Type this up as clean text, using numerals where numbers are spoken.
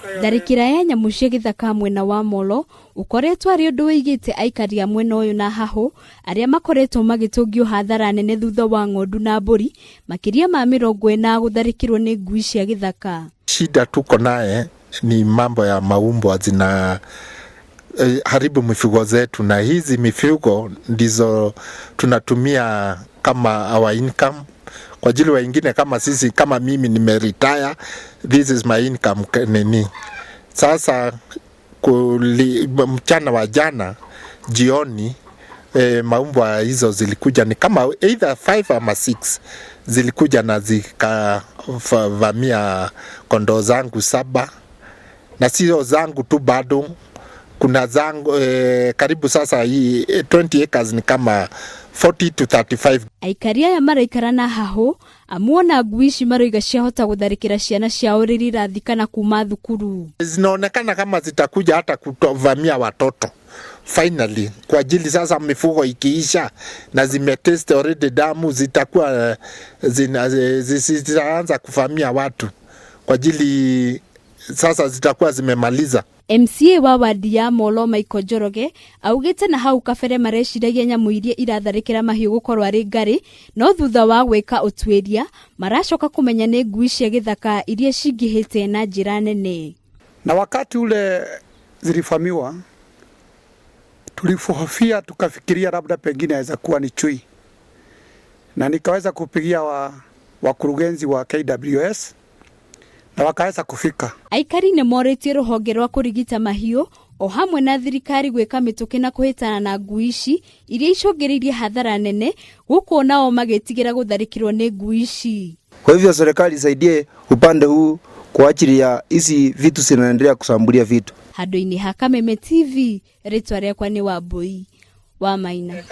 Tharĩkĩra ya nyamũ cia gĩthaka mwena wa Molo ũkoretwo arĩ ũndũ ũigĩte aikari a mwena ũyũ na hahũ arĩa makoretwo magĩtũngio hathara nene thutha wa ng'ondu na mbũri makĩria ma 40 gũtharĩkĩrwo nĩ ngui cia gĩthaka. Shida tuko naye ni mambo ya maumbwa zina haribu mifugo zetu, na hizi mifugo ndizo tunatumia kama our income kwa ajili wengine kama sisi, kama mimi nimeretire, this is my income nini. Sasa mchana wa jana jioni maumbwa hizo zilikuja ni kama either 5 ama 6 zilikuja na zikavamia kondoo zangu 7, na sio zangu tu, bado kuna zangu karibu sasa hii 20 acres ni kama 40 to 35. Aikari aya maraikara na hahũ amuona ngui ici maroiga ciahota gũtharĩkĩra ciana ciao rĩrĩa irathikana kuma thukuru. Zinaonekana kama zitakuja hata kuvamia watoto finally, kwa ajili sasa mifugo ikiisha na zimetest already damu zitakuwa zitaanza kuvamia watu kwa ajili sasa zitakuwa zimemaliza. MCA wa wadi ya Molo Michael Njoroge augĩte na hau kabere mareciragia nyamũ iria iratharĩkĩra mahiũ gũkorwo arĩ ngarĩ, no thutha wa gwĩka ũtuĩria maracoka kũmenya nĩ ngui cia gĩthaka iria cingĩhĩte na njĩra nene. Na wakati ule zilivamiwa tulifohofia tukafikiria labda pengine aweza kuwa ni chui, na nikaweza kupigia wakurugenzi wa KWS na wakaweza kufika. Aikari nĩ morĩtie rũhonge rwa kũrigita mahiũ o hamwe na thirikari gwĩka mĩtũkĩ na kũhĩtana na ngui ici iria icũngĩrĩirie hathara nene gũkũ nao magĩtigĩra gũtharĩkĩrwo nĩ ngui ici. Kwa hivyo serikali isaidie upande huu kwa ajili ya hizi vitu zinaendelea kusambulia vitu. Handũ-inĩ ha Kameme TV, rĩtwa rĩakwa nĩ Wambui wa Maina.